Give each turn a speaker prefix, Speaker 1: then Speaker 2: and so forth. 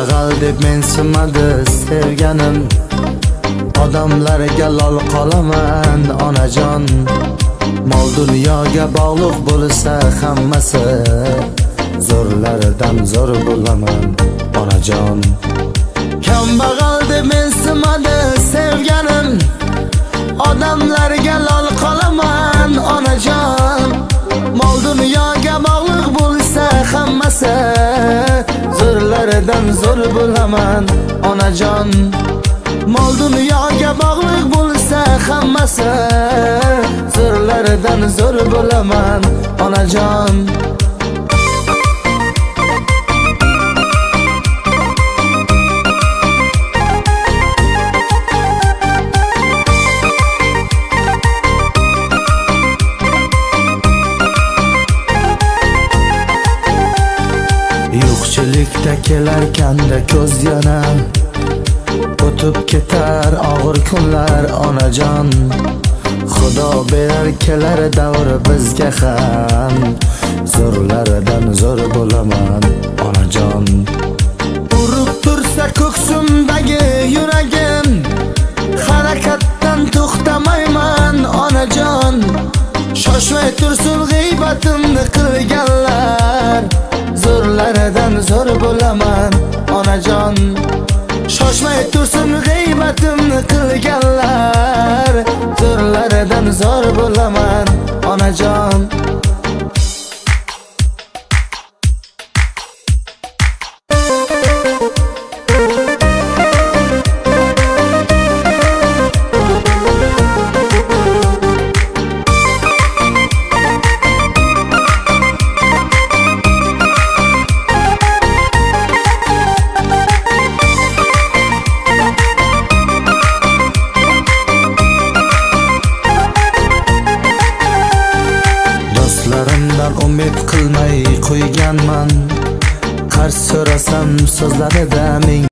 Speaker 1: Kambag'al deb mensimadi sevganim, odamlarga lol qolaman onajon. Mol dunyoga bog'liq bo'lsa hammasi, zo'rlardan zo'r bo'laman onajon. Kambag'al deb mensimadi sevganim, odamlarga lol qolaman onajon. Mol dunyoga bog'liq bo'lsa hammasi, zo'rlardan zo'r bo'laman onajon. Mol dunyoga bog'liq bo'lsa hammasi, zo'rlardan zo'r bo'laman onajon. Yo'qchilikda kelarkanda ko'z yana, o'tib ketar og'ir kunlar onajon. Xudo berar kelar davr bizga ham, zo'rlardan zo'r bo'laman onajon. Urib tursa ko'ksimdagi yuragim, harakatdan to'xtamayman onajon. Shoshmay tursin g'iybatimni qilganlar, zo'rlardan zo'r bo'laman onajon. Shoshmay tursin g'iybatimni qilganlar, zo'rlardan zo'r bo'laman onajon. Do'stlarimdan umid qilmay qo'yganman, qarz so'rasam so'zlarida ming